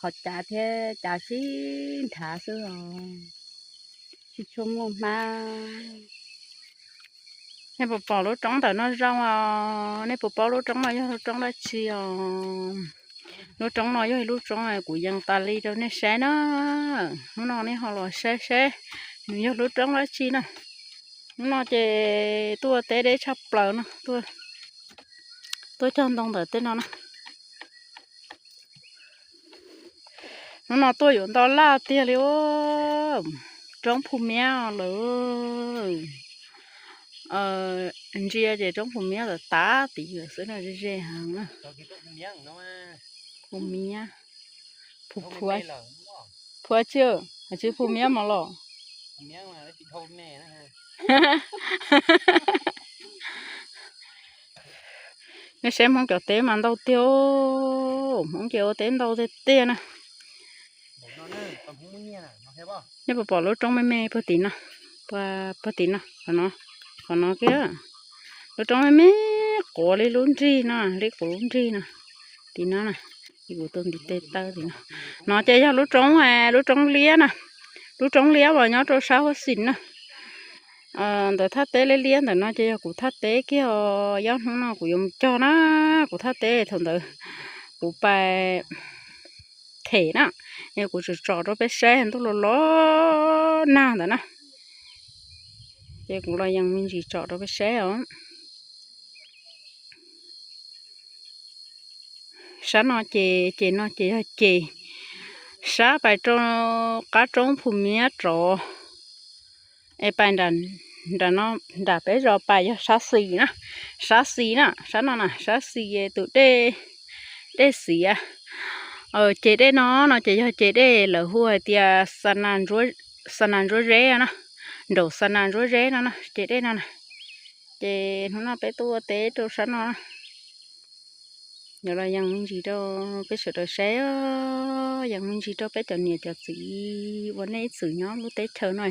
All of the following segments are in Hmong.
qhov cav thiab cav sib nrhav xwb os, tsis tshua muaj hmab. Nej puas pom lub roob ntawm no zoo os? Nej puas paub lub roob no yog lub roob dab tsi os? Lub roob no yog ib lub roob kuv yees tas li rau nej saib na. Hnub no nej ho los saib seb nws yog lub roob dab tsi na. Hnub no ces tuaj teb deb tshaj plaws no, tuaj cog ntoo ntawm tej no na. Hnub no tuaj yuav ntau laj tiag li. Roob Phu Miab lawm. Ntsia ces roob Phu Miab tas tas tid xwb no, ze ze heev na. Phu Miab, Phu Phua, Phua tsi, tsis Phu Miab mas los. Nej saib Hmoob cov teb mas ntau tiag, Hmoob ces ua teb ntau tiag tiag na. Nej puas pom lub roob me me puag tim no, puag tim no, qhov no kiag, lub roob me me quav li lub nrig no, li quav lub nrig no, tim no na, kuv tus ntiv tes taw tim no. No ces yog lub roob, lub roob liab na, lub roob liab uas nyob rau sab huab xis na. Ntawm thaj teb liab liab ntawm no ces yog kuv thaj teb kiag os. Yob hnub no kuv yuav mus cog na, kuv thaj teb thaum ntawd kuv pais them na, es kuv tseem tsom rau peb saib, ntuj los los nag ntawd na, ces kuv los yees me ntsis tsom rau peb saib os. Sab no ces, ces no ces yog ces sab pais rau qab roob Phu Miab rov, es pais nram no, nram peb zos pais yog sab xis na, sab xis na, sab no na, sab xis tus dej, dej xiav. Ces dej no no ces yog ces dej lawv hu hais tias Xa Nas Ntsuab Zeb na, nraum Xa Nas Ntsuab Zeb no na, ces dej no na. Ces hnub no peb tuaj ua teb rau sab no. Yuav los yees me ntsis rau peb sawv daws saib, yees me ntsis rau peb cov niam cov txiv uas nej ib txwm nyob lub teb chaws no,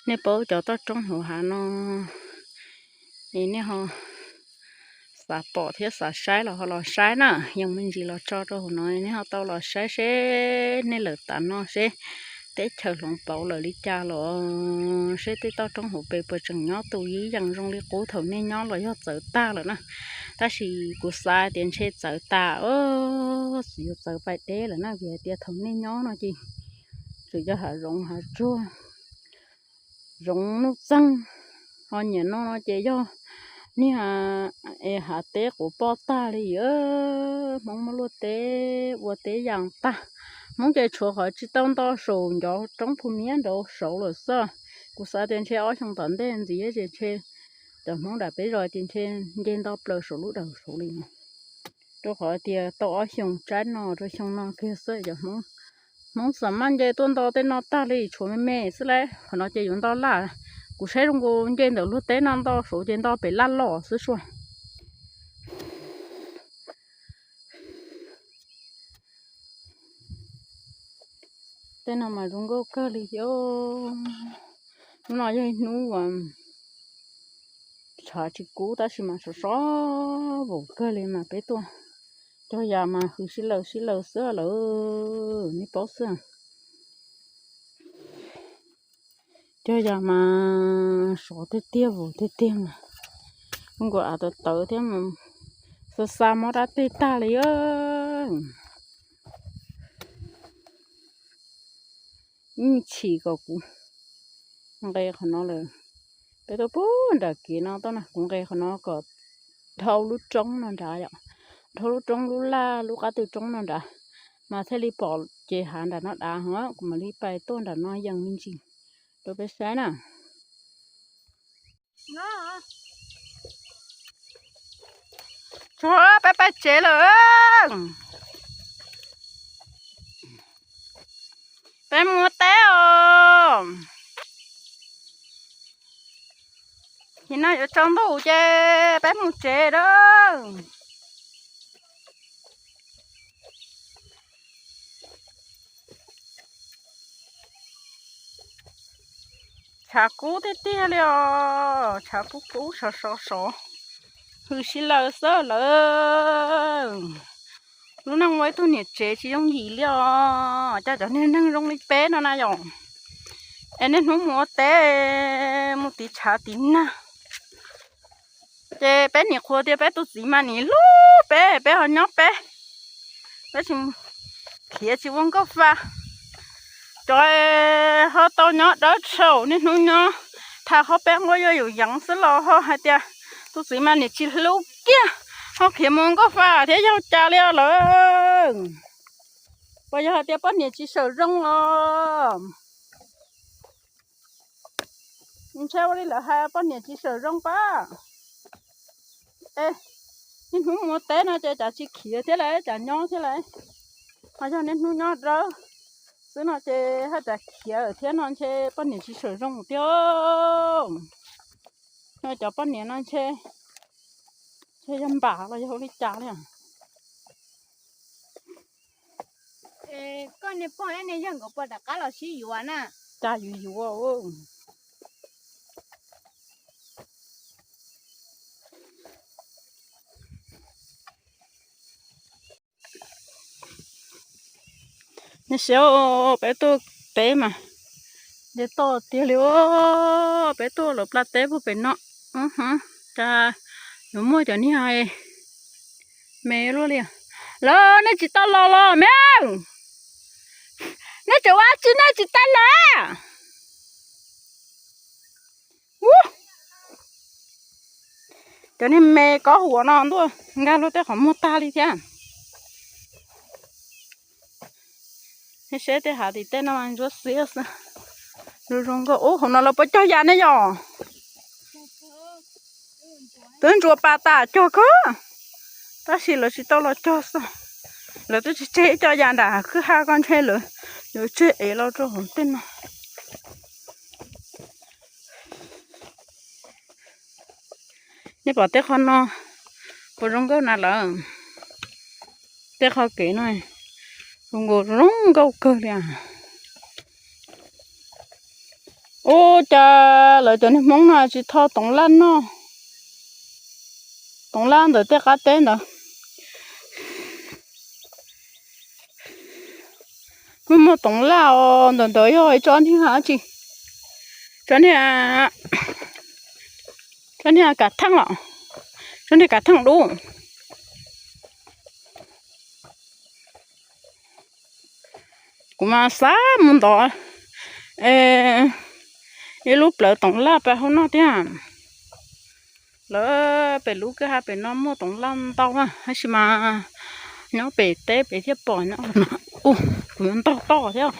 nej paub cov toj roob hauv hav no, es nej ho xav pom thiab xav saib los ho los saib na. Yees me ntsis los tso rau hauv no, nej ho tau los saib seb nej lawm tas no seb teb chaws hloov pauv lawm li cas los, seb tej toj roob hauv pes puas tseem nyob tus ib yees zoo li qub thaum nej nyob los yog txawv tag lawm na. Tab sis kuv xav tias ntshe txawv tas, txawv yuav txawv pais deb lawm na, vim hais tias thaum nej nyob no ces tseem yog hav zoov hav tsuag, zoov nuj txeeg, ho nyiam no no ces yog niag hav teb quav poj tag li. Hmoob muab luaj teb ua teb yas tag. Hmoob ces tshuav qhov tsis tau nto saum ncov roob Phu Miab nraud saud lawm xwb. Kuv xav tias ntshe ob xyoo tom ntej ntxiv ces ntshe cov Hmoob nram peb zos ces ntshe nce nto plaws saum lub dawm saud li no. Rau qhov tias tau ob xyoo tsaib no rau xyoo no kiag xwb cov Hmoob, Hmoob xam maj nce tuaj nto tej no tag li, tshuav me me xwb lauj. Qhov no ces yuav nto laj, kuv saib zoo nkaus nce ntawm luag teb no nto saud ces nto pem laj los xwb sua. Tej no mas zoo nkauj kawg li thiab. Hnub no yog ib hnub uas tshav tsis kub tab sis mas sov sov vos kawg li mas peb tuaj cog yas mas hws sib laws sib laws xwb lawm, nej paub xwb. Cog yas mas sov tiag tiag vos tiag tiag mas, zoo nkaus av tawv tawv thiab mas, xa xa mob rab teg tag li. Ib chim kom kuv nqes qhov no lawm, peb tuaj pug nram kev no tuaj na, kuv nqes qhov no kom dhau lub roob no nrad yom, dhau lub roob lub laj lub qab twg roob no nrad, mas thiaj li pom ces hav nram no dav heev, kuv mam li pais tuaj nram no yees me ntsis rau peb saib na. Tsuag, peb pais tsev lawm. Peb mus ua teb os. Nim no yuav tsaus ntuj ces peb mus tsev lawm. Tshav kub tiag tiag li os, tshav kub kub sov sov sov, hws sib laws xwb lawm. Lub neej ua ib tug niam tsev tsis yooj yim li os, cas cov niag neeg zoo li peb no na yom. Es niaj hnub mus ua teb, mus tiv tshav tiv nag, ces peb nim qhuas tias peb tus txiv mas nim hlub peb, peb ho nyob peb, peb tsis khiav tsis ua nkauj fa. Cov ho tau nyob dawb tshaum niaj hnub nyob, tham qhov peb nquab yuav yus yeev xwb los ho hais tias tus txiv mas nim tsis hlub kiag, ho khiav mus ua nkauj fa thiab yog cas li os lawm? Puas yog hais tias poj niam tsis sawm zoo os? Ntshe ua li lawv hais poj niam tsis sawm zoo pab. Es niaj hnub mus ua teb no ces cas tsis khiav thiab lawm, cas nyob thiab lawm. Ho yog niaj hnub nyob dawb xwb no ces haj cas khiav thiab no ntshe poj niam tsis sawm zoo thiab. No cov poj niam no ntshe, ntshe yog npam los yog ua li cas li. Koj niag pog niag yawg nkawd puas rov qab los sib yuav na? Cas yuav yuav. Nej saib, peb tuaj teb mas nce toj tiag li. Peb tuaj lawv pla teb puag pem no, cas yuav muaj cov niag me luaj li. Lawv, nej tsis tau los los me? Nej tseem ua tsi nej tsis tau los? Cov niag me kob huam no ntuj, nkag luag tej qhov muag tag li thiab. Nej saib tej hav tim tej no ntsuab xiab xwb. Zoo zoo nkauj. Ub, hauv no lawv puas cog yas ne yom? Twb ntsuas pas tas cog kawg, tab sis lawv tsis tau los cog xwb. Lawv twb tseg ib co yas nram kwj ha ko ntshe lawv yuav tseg ev los rau hauv tej no. Nej pom tej qhov no puas zoo nkauj na lawm? Tej qhov kev no zoo nkauj, zoo nkauj kawg li. Ub, cas lawv cov niag Hmoob no tsis tho toov laj noj? Toov laj ntawm tej qab teb ntawd. Muaj muaj toov laj os, ntawm ntawd yog tsob niag dab tsi? Tsob niag, tsob niag kav theej los? Tsob niag kav theej dub. Kuv mas xav mus ntov ib lub plawv toov laj pab hauv no thiab. Lawv pem lub kwj ha pem no muaj toov laj ntau, tab sis mas nyob pem teb pem thiaj pom nyob qhov no. Ub, kuv yuav ntog toj thiab.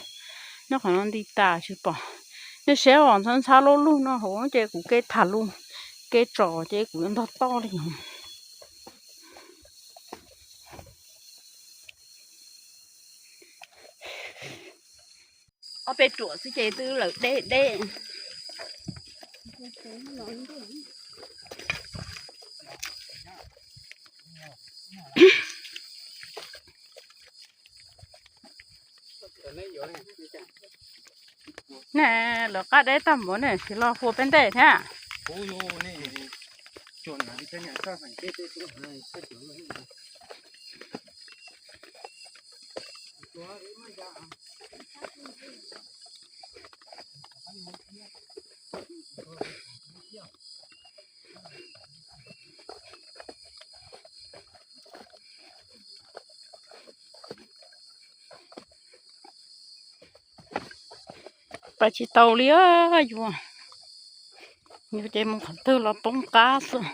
Nyob qhov no nti tas tsis pom. Nej saib os, ntxhab ntxhab lub lug no hauv ces kuv kev tham lus, kev tsom ces kuv yuav ntog toj li no. Ob peb ruam xwb ces twb lawm deb deb. Ne, lawv qab deb tag npaum ne, tsis los hu peb ntej thiab. Pais tsis tau li, yuav, yuav ces mus qhov twg los poob qab xwb.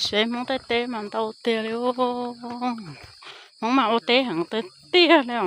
Seb Hmoob tej teb mas ntau tiag li. Hmoob mas ua teb heev tiag tiag li.